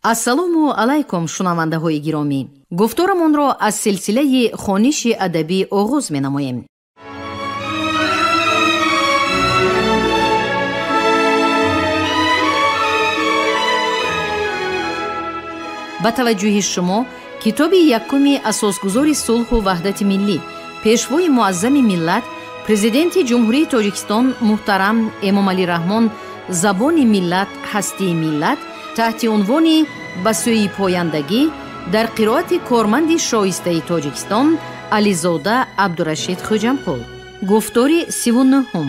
Ассалому алайкум, шунавандаҳои гиромӣ. Гуфторамонро аз силсилаи хониши адабӣ оғоз менамоем. Ба таваҷҷӯҳи шумо китоби якуми асосгузори сулҳу ваҳдати миллӣ, пешвои муаззами миллат, президенти Ҷумҳурии Тоҷикистон муҳтарам Эмомалӣ Раҳмон «Забони миллат, ҳастии миллат» таҳти унвони «Ба сӯи пояндагӣ» дар қироати корманди шоистаи Тоҷикистон Ализода Абдурашид Хӯҷамқул. Гуфтори 39-ум.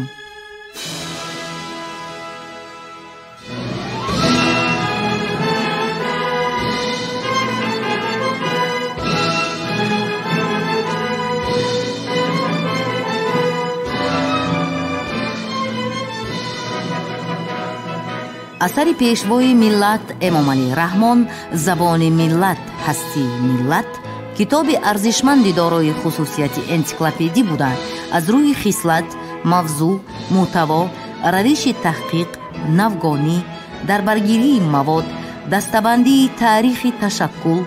Асари пешвои миллат Эмомалӣ Раҳмон «Забони миллат, ҳастии миллат» китоби арзишманди дорои хусусияти энсиклопедӣ буда, аз рӯи хислат, мавзӯъ, мӯҳтаво, равиши таҳқиқ, навгонӣ, дарбаргирии мавод, дастабандии таърихи ташаккул,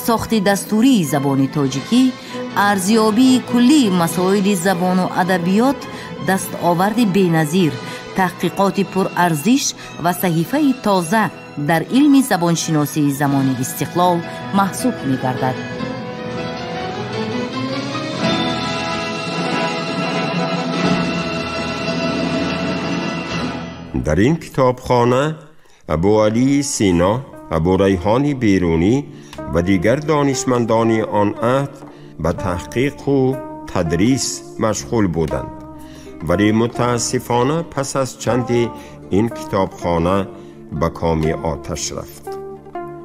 сохти дастурии забони тоҷикӣ, арзёбии куллии масоили забону адабиёт дастоварди беназир, таҳқиқоти пурарзиш ва саҳифаи тоза дар илми забоншиносии замони истиқлол маҳсуб мегардад. Дар ин китобхона Абуалии Сино, Абурайҳони Берунӣ ва дигар донишмандони он аҳд ба таҳқиқу тадрис машғул буданд. Вале мутаассифона пас аз чанде ин китобхона ба коми оташ рафт.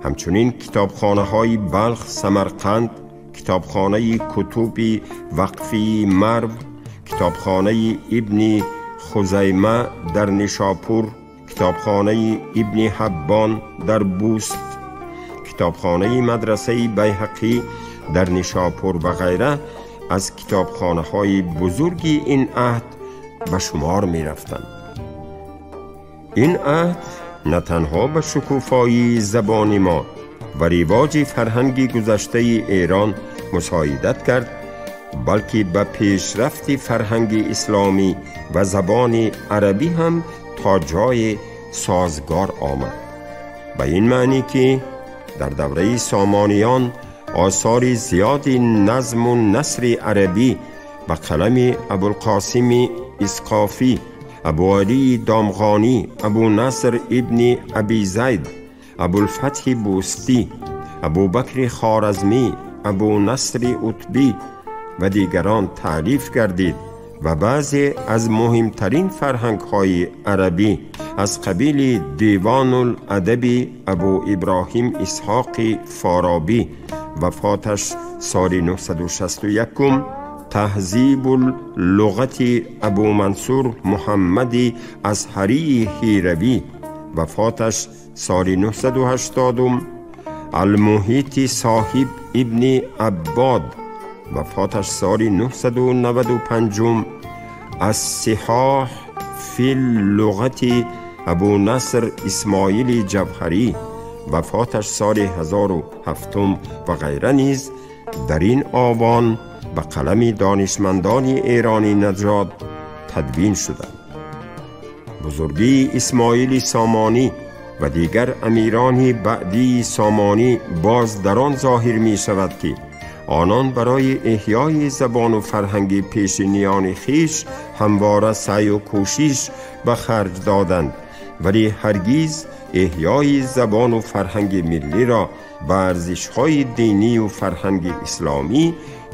Ҳамчунин китобхонаҳои Балх, Самарқанд, китобхонаи Кутуби Вақфии Марв, китобхонаи Ибни Хузайма дар Нишопур, китобхонаи Ибни Ҳаббон дар Буст, китобхонаи мадрасаи Байҳақӣ дар Нишопур ва ғайра аз китобхонаҳои бузурги ин аҳд ба шумор мерафтанд. Ин аҳд на танҳо ба шукуфоии забони мо ва ривоҷи фарҳанги гузаштаи Эрон мусоидат кард, балки ба пешрафти фарҳанги исломӣ ва забони арабӣ ҳам то ҷое созгор омад. Ба ин маънӣ ки дар давраи Сомониён осори зиёди назму насри арабӣ ба қалами Абулқосими Исқофӣ, Абуалии Домғонӣ, Абунаср ибни Аби Зайд, Абулфатҳи Бустӣ, Абубакри Хоразмӣ, Абунасри Утбӣ ва дигарон таълиф гардид ва баъзе аз муҳимтарин фарҳангҳои арабӣ аз қабили Девонуладаби Абу Иброҳим Исҳоқи Форобӣ, вафоташ соли 961, Таҳзибуллуғати Абумансур Муҳаммади Азҳарии Ҳиравӣ, вафоташ соли 980, Алмуҳити Соҳиб ибни Аббод, вафоташ соли 995, Ассиҳоҳ филлуғати Абунаср Исмоили Ҷавҳарӣ, вафоташ соли 1007 ва ғайра низ дар ин овон ба қалами донишмандони эронӣ наҷот тадвин шуданд. Бузургии Исмоили Сомонӣ ва дигар амирони баъдии Сомонӣ боз дар он зоҳир мешавад ки онон барои эҳёи забону фарҳанги пешиниёни хеш ҳамвора саъю кӯшиш ба харҷ доданд, вале ҳаргиз эҳёи забону фарҳанги миллиро ба арзишҳои динию фарҳанги исломӣ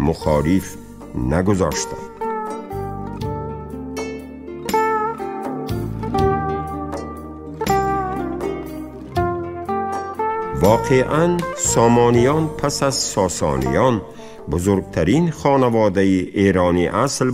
мухолиф нагузоштанд. Воқеан Сомониён пас аз Сосониён бузургтарин хонаводаи эронӣ асл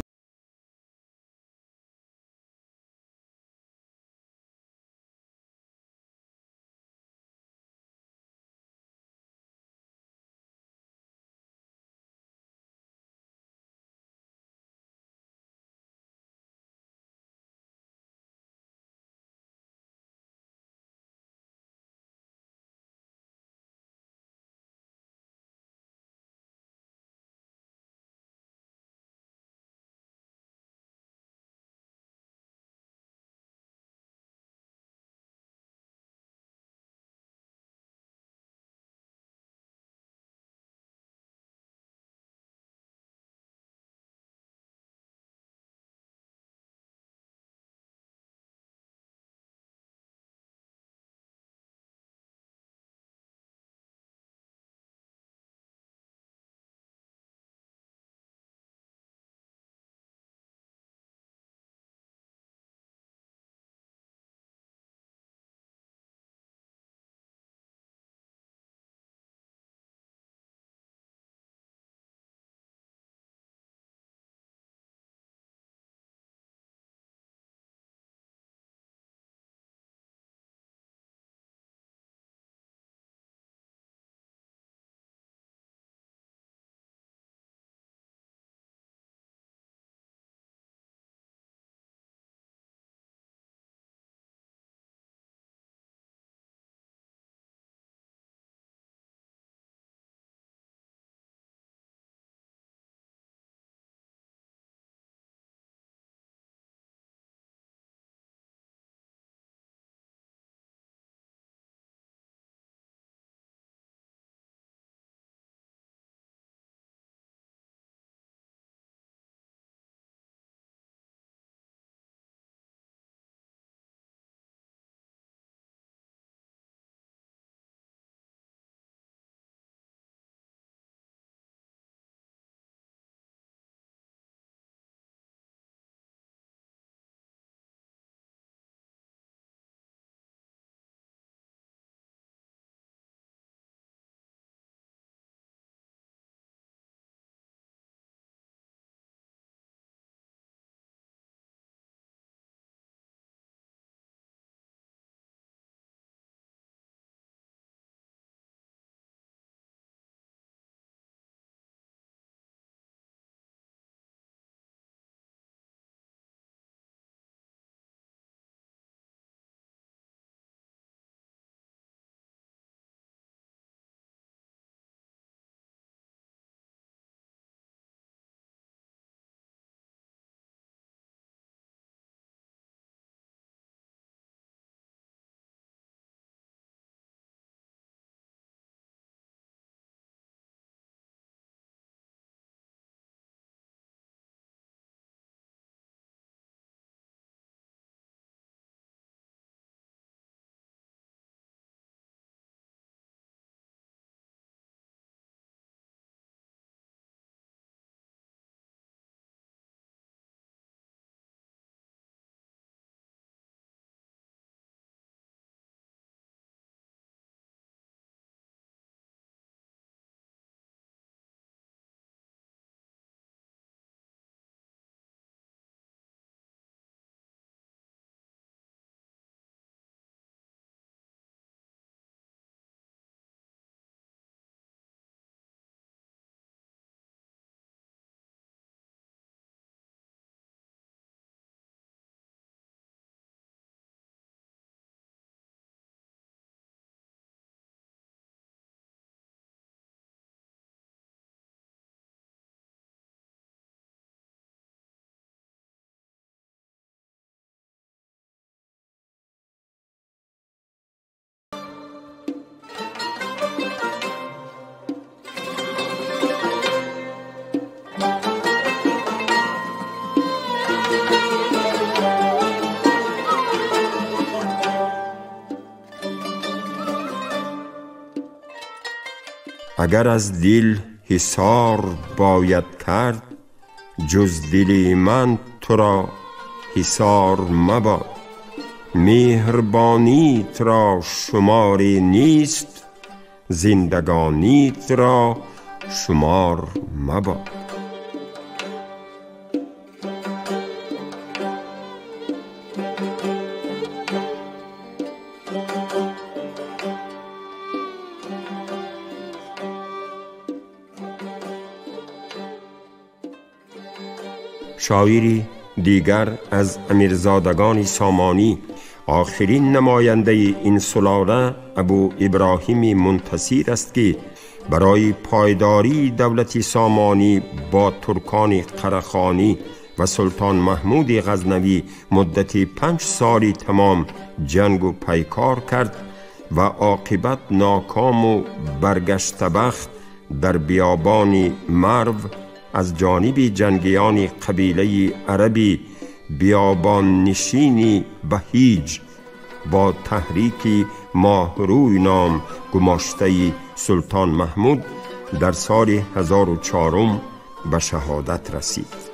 Агар аз дил ҳисор бояд кард, ҷуз дили ман туро ҳисор мабод. Меҳрбониат ро шуморе нест, зиндагониат ро шумор мабод. شاعری دیگر از امیرزادگان سامانی، آخرین نماینده این سلاله ابو ابراهیم منتصیر است که برای پایداری دولت سامانی با ترکان قرخانی و سلطان محمود غزنوی مدت 5 سالی تمام جنگ و پیکار کرد و عاقبت ناکام و برگشته بخت در بیابان مرو از جانب جنگیان قبیله عربی بیابان نشینی بهیج با تحریک ماهروی نام گماشته سلطان محمود در سال 1004 به شهادت رسید.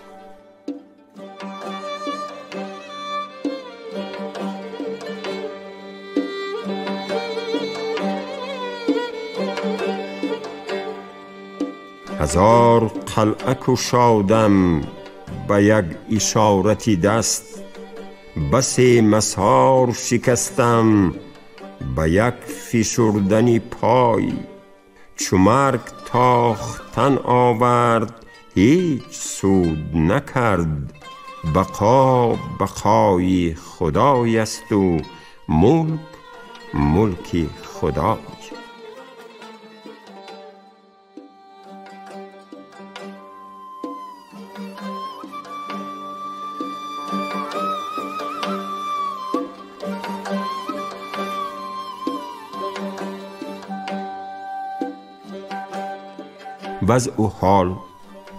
هزار قلعه کشادم به یک اشارتی دست، بسی مسار شکستم به یک فشردن پای. چو مرگ تاختن آورد هیچ سود نکرد، بقا بقای خدای است و ملک ملک خدای. وضع و حال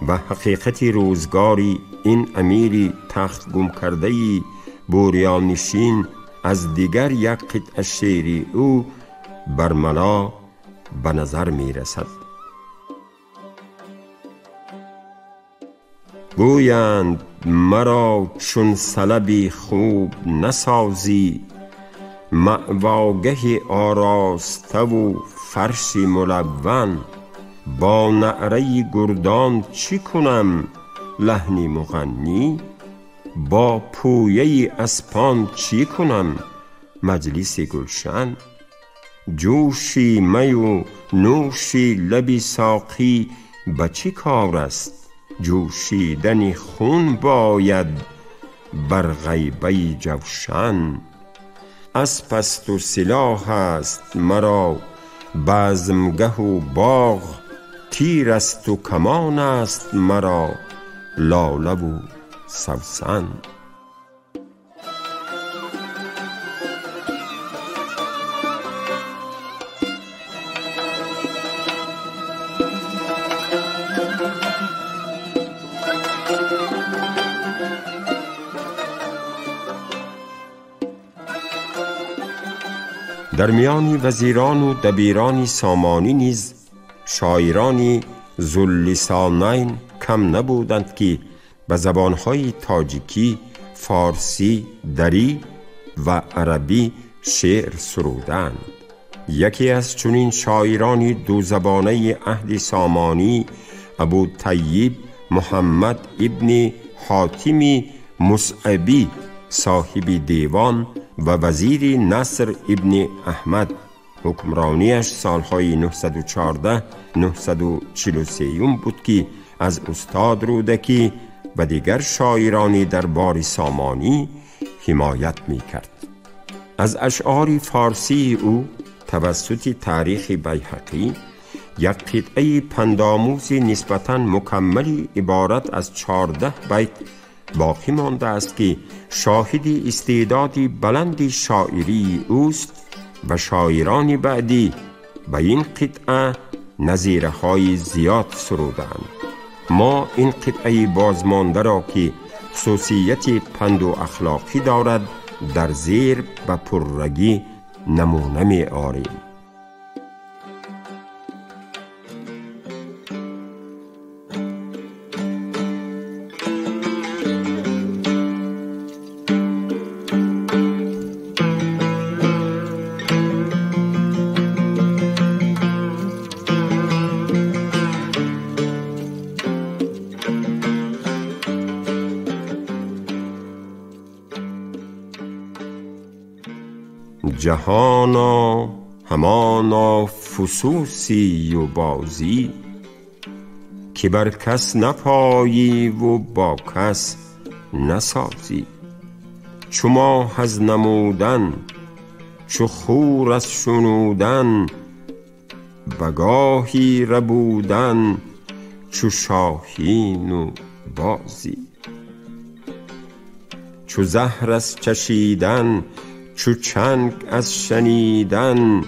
و حقیقت روزگاری این امیری تخت گم کرده‌ای بوریانشین از دیگر یک قطعه شعری او برملا به نظر می رسد. گویند مرا چون سلبی خوب نسازی، مأواگه آراسته و فرش ملون. با نعره گردان چی کنم لحنی مغنی، با پویه اسپان چی کنم مجلس گلشن. جوشی می و نوشی لبی ساقی به چی کار است، جوشیدن خون باید بر غیبه جوشن. اسپ است و سلاح است مرا بزمگه و باغ، تیر است و کمان است مرا لاله و سوسن. در میان وزیران و دبیران سامانی نیز شاعران ذواللسانین کم نبودند که به زبانهای تاجیکی، فارسی، دری و عربی شعر سرودند. یکی از چنین شاعران دو زبانه عهد سامانی ابو طیب محمد ابن حاتم مصعبی صاحب دیوان و وزیر نصر ابن احمد، حکمرانیش سالهای 914 943 بود که از استاد رودکی و دیگر شاعران دربار سامانی حمایت می کرد. از اشعار فارسی او توسط تاریخ بیهقی یک قطعه پندآموز نسبتاً مکمل عبارت از 14 بیت باقی مانده است که شاهد استعداد بلند شاعری اوست و شاعران بعدی به این قطعه نظیرهای زیاد سرودند. ما این قطعه بازمانده را که خصوصیت پند و اخلاقی دارد در زیر به پررگی نمونه می آریم. جهانا همانا فسوسی و بازی، که بر کس نپایی و با کس نسازی. چو ماه از نمودن، چو خور از شنودن، بگاهی ربودن چو شاهین و بازی. چو زهر از چشیدن، چو چنگ از شنیدن،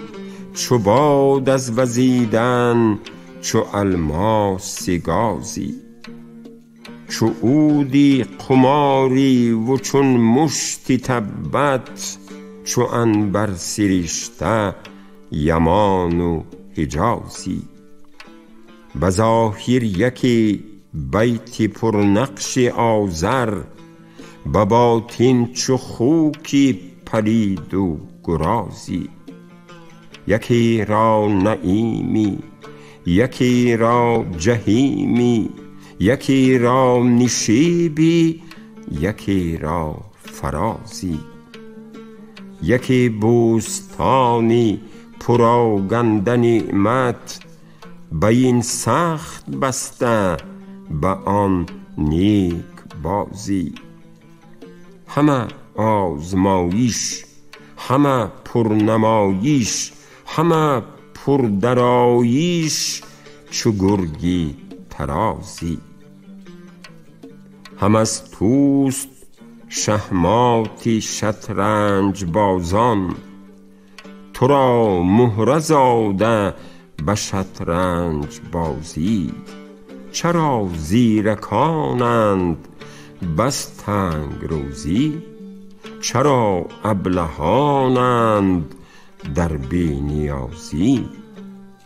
چو باد از وزیدن، چو الماس گازی. چو عودی قماری و چون مشتی تبت، چو عنبر سرشته یمان و حجازی. بظاهر یکی بیت پرنقش آذر، به باطن چو خوکی پلید و گرازی. یکی را نعیمی، یکی را جحیمی، یکی را نشیبی، یکی را فرازی. یکی بوستانی پراگنده نعمت، به این سخت بسته به آن نیک بازی. همه آزمایش، همه پرنمایش، همه پردرایش، چو گرگی طرازی. هم از توست شهمات شطرنج بازان، تو را مهره زاده به شطرنج بازی. چرا زیرکانند بس تنگ روزی، چرا ابلهانند در بی نیازی.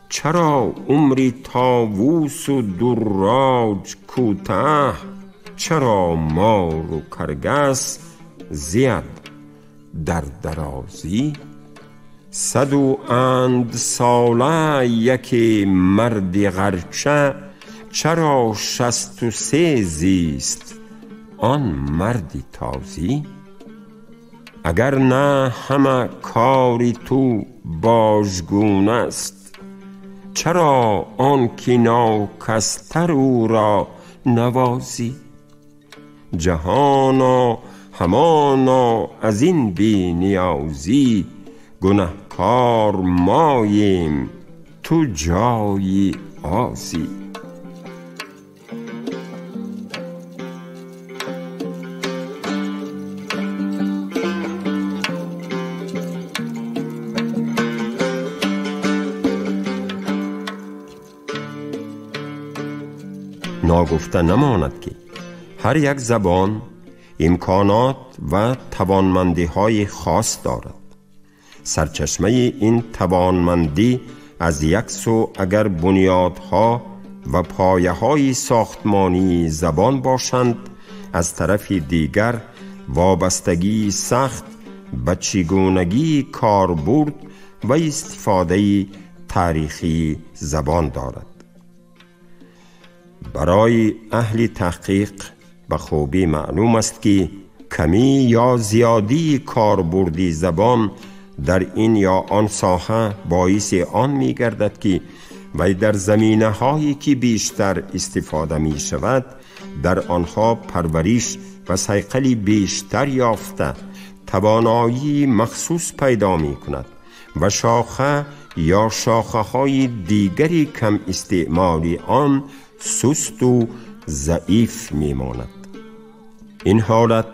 چرا عمری طاووس و دراج کوته، چرا مار و کرگس زید در درازی. صد و اند ساله یکی مرد غرچه، چرا 63 زیست آن مرد تازی. اگر نه همه کاری تو باژگونه است، چرا آن که ناکستر او را نوازی. جهانا همانا از این بی نیازی، گنهکار ماییم تو جای آزی. ناگفته نماند که هر یک زبان امکانات و توانمندی‌های خاص دارد. سرچشمه این توانمندی از یک سو اگر بنیادها و پایه‌های ساختمانی زبان باشند، از طرف دیگر وابستگی سخت به چگونگی کاربرد و استفاده تاریخی زبان دارد. برای اهل تحقیق به خوبی معلوم است که کمی یا زیادی کاربردی زبان در این یا آن ساحه باعث آن می گردد که وی در زمینه هایی که بیشتر استفاده می شود در آنها پرورش و صیقل بیشتر یافته توانایی مخصوص پیدا می کند و شاخه یا شاخه های دیگری کم استعمالی آن سست و ضعیف می ماند. این حالت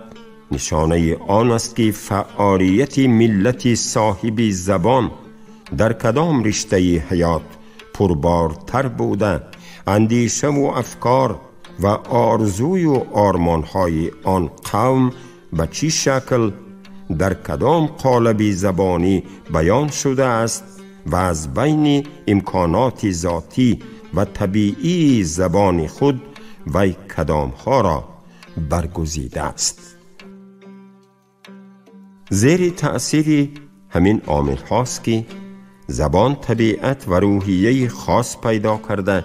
نشانه آن است که فعالیت ملت صاحب زبان در کدام رشته حیات پربارتر بوده، اندیشه و افکار و آرزوی و آرمانهای آن قوم به چی شکل در کدام قالب زبانی بیان شده است و از بین امکانات ذاتی و طبیعی زبان خود وی کدامها را برگزیده است. زیر تأثیر همین عامل هاست که زبان طبیعت و روحیه خاص پیدا کرده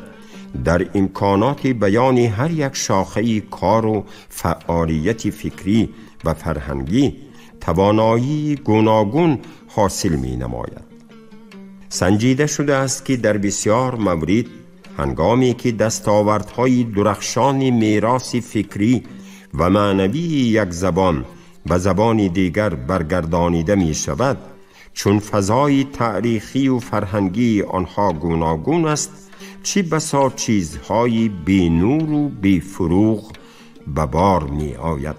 در امکانات بیان هر یک شاخه کار و فعالیت فکری و فرهنگی توانایی گوناگون حاصل می نماید. سنجیده شده است که در بسیار مورد هنگامی که دستاوردهای درخشان میراث فکری و معنوی یک زبان به زبان دیگر برگردانیده می شود، چون فضای تاریخی و فرهنگی آنها گوناگون است، چی بسا چیزهای بی نور و بی فروغ به بار می آید.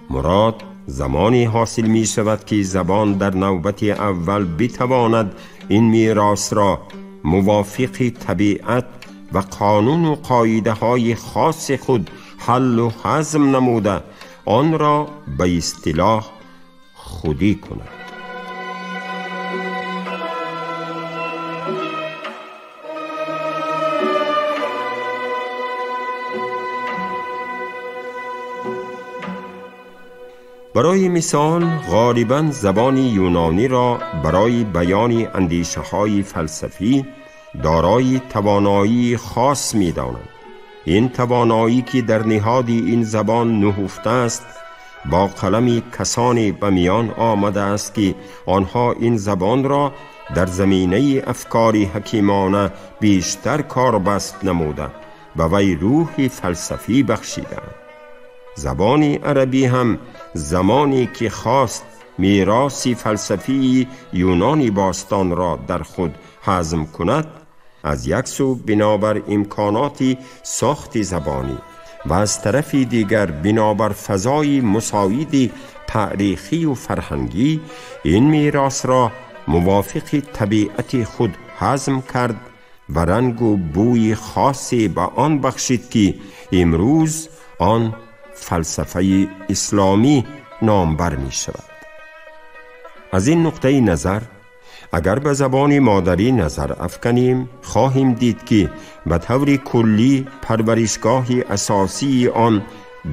مراد زمانی حاصل می شود که زبان در نوبت اول بتواند این میراث را موافق طبیعت و قانون و قاعده های خاص خود حل و هضم نموده آن را به اصطلاح خودی کند. برای مثال غالباً زبان یونانی را برای بیان اندیشه‌های فلسفی دارای توانایی خاص می‌دانند. این توانایی که در نهاد این زبان نهفته است با قلم کسانی به میان آمده است که آنها این زبان را در زمینه افکار حکیمانه بیشتر کاربست نموده و وی روح فلسفی بخشیدند. زبان عربی هم زمانی که خواست میراث فلسفی یونانی باستان را در خود هضم کند، از یک سو بنابر امکانات ساخت زبانی و از طرف دیگر بنابر فضای مساعد تاریخی و فرهنگی این میراث را موافق طبیعت خود هضم کرد و رنگ و بوی خاصی به آن بخشید که امروز آن فلسفه اسلامی نامبر می شود. از این نقطه نظر اگر به زبان مادری نظر افکنیم، خواهیم دید که به طور کلی پرورشگاه اساسی آن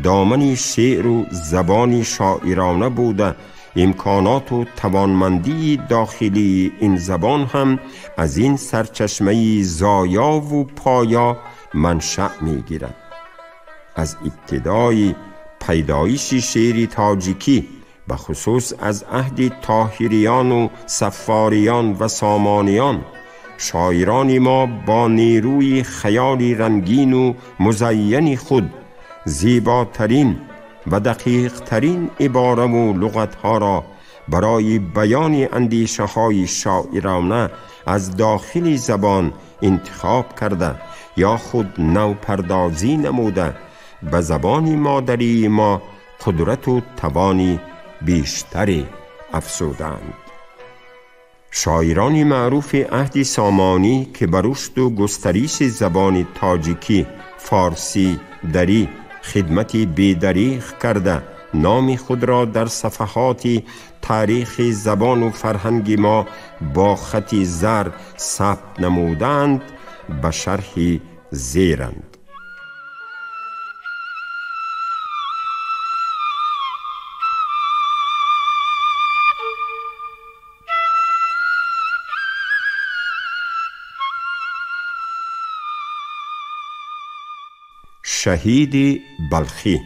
دامن شعر و زبان شاعرانه بوده، امکانات و توانمندی داخلی این زبان هم از این سرچشمه زایا و پایا منشأ می گیرد. از ابتدای پیدایش شعر تاجیکی به خصوص از عهد طاهریان و صفاریان و سامانیان، شاعران ما با نیروی خیال رنگین و مزین خود زیباترین و دقیق ترین عباره و لغتها را برای بیان اندیشه های شاعرانه از داخل زبان انتخاب کرده یا خود نوپردازی نموده به زبان مادری ما قدرت و توان بیشتری افزودند. شاعران معروف عهد سامانی که بر رشد و گسترش زبان تاجیکی، فارسی، دری خدمت بی‌دریغ کرده نام خود را در صفحات تاریخ زبان و فرهنگ ما با خط زر ثبت نمودند، به شرح زیرند. شهید بلخی.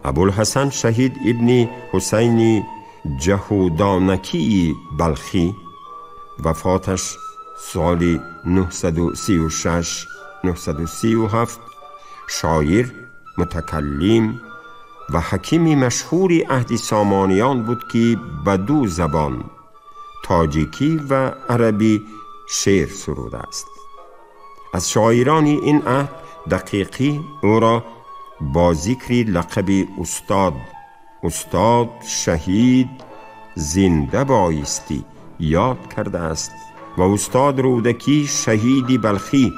ابوالحسن شهید ابن حسین جهودانکی بلخی، وفاتش سال 936 937، شاعر، متکلم و حکیم مشهور عهد سامانیان بود که به دو زبان تاجیکی و عربی شعر سروده است. از شاعران این عهد دقیقی او را با ذکر لقب استاد، استاد شهید زنده بایستی یاد کرده است و استاد رودکی شهید بلخی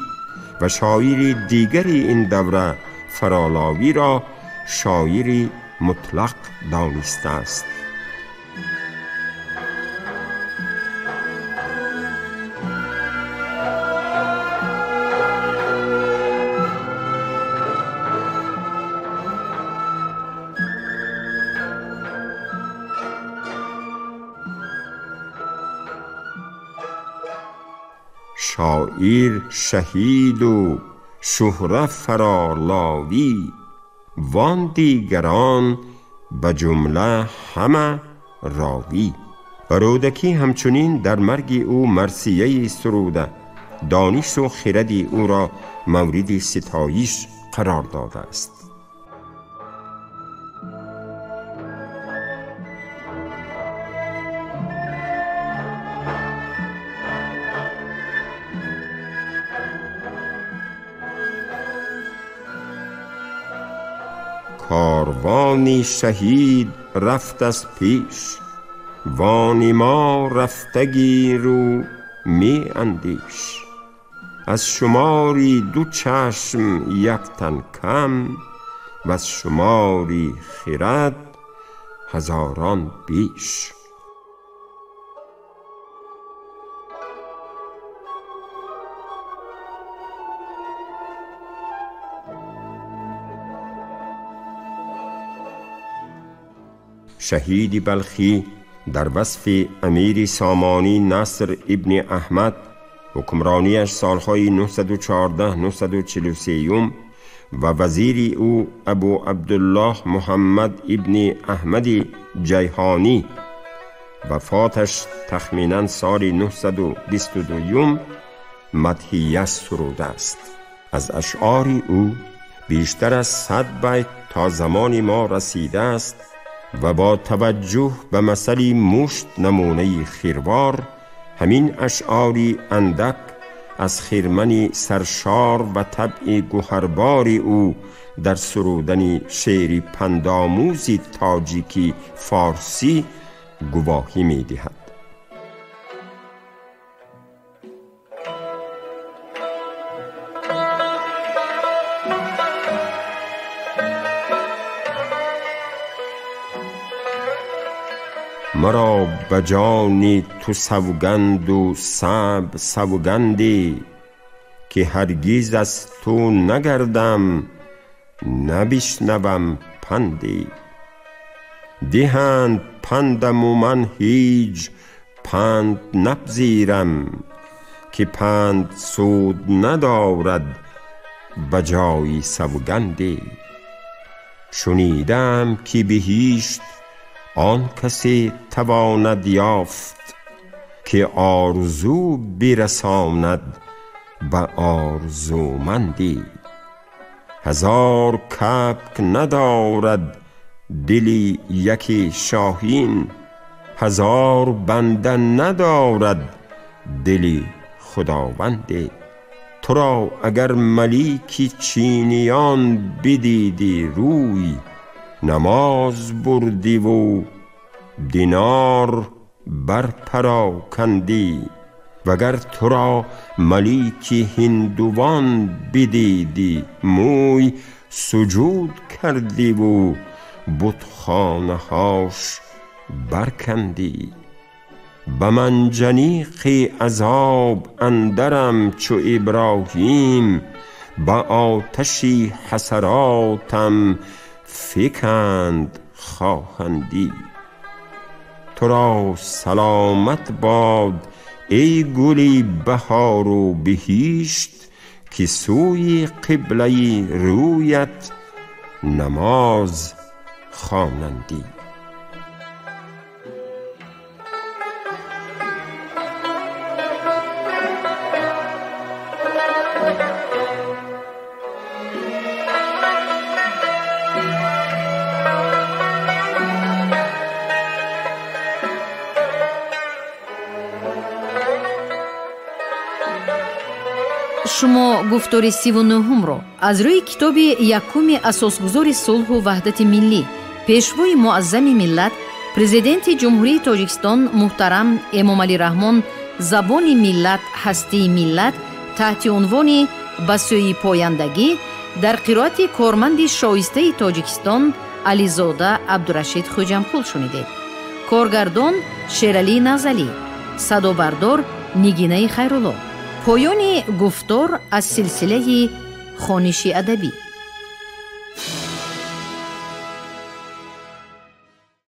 و شاعر دیگری این دوره فرالاوی را شاعر مطلق دانسته است. شاعر شهید و شهره فرارلاوی، وان دیگران به جمله همه راوی. رودکی همچنین در مرگ او مرثیه سروده دانش و خرد او را مورد ستایش قرار داده است. کاروانی شهید رفت از پیش، وانی ما رفتگی رو می اندیش. از شماری دو چشم یک تن کم، و از شماری خرد هزاران بیش. شهید بلخی در وصف امیر سامانی نصر ابن احمد، حکمرانیش سالهای 914-943 و وزیر او ابو عبدالله محمد ابن احمد جیهانی، وفاتش تخمینا سال 922 مدحیه سروده است. از اشعار او بیشتر از 100 بیت تا زمان ما رسیده است و با توجه به مثل مشت نمونه خیروار، همین اشعاری اندک از خیرمنی سرشار و طبع گوهربار او در سرودن شعر پندآموز تاجیکی فارسی گواهی می دهد. مرا به جان تو سوگند و صعب سوگندی، که هرگز از تو نگردم نبشنوم پندی. دهند پندم و من هیچ پند نپذیرم، که پند سود ندارد به جای سوگندی. شنیدم که بهشت آن کسی تواند یافت، که آرزو برساند به آرزومندی. هزار کبک ندارد دلی یکی شاهین، هزار بنده ندارد دلی خداوندی. تو را اگر ملیکی چینیان بدیدی روی، نماز بردی و دینار بر پراکندی. وگر تو را ملیکی هندوان بدیدی موی، سجود کردی و بتخانه هاش برکندی. به منجنیق عذاب اندرم چو ابراهیم، به آتشی حسراتم فکند خواهندی. تو را سلامت باد ای گلی بهار و بهشت، که سوی قبله رویت نماز خوانندی. Шумо гуфтори 39-ро аз рӯи китоби якуми асосгузори сулҳу ваҳдати миллӣ, пешвои муаззами миллат, президенти Ҷумҳурии Тоҷикистон муҳтарам Эмомалӣ Раҳмон «Забони миллат, ҳастии миллат» таҳти унвони «Ба сӯи пояндагӣ» дар қироати корманди шоистаи Тоҷикистон Ализода Абдурашид Хуҷамқул шунидед. Коргардон Шералӣ Назалӣ, садобардор Нигинаи Хайрулло. Поёни гуфтор аз силсилаи хониши адабӣ.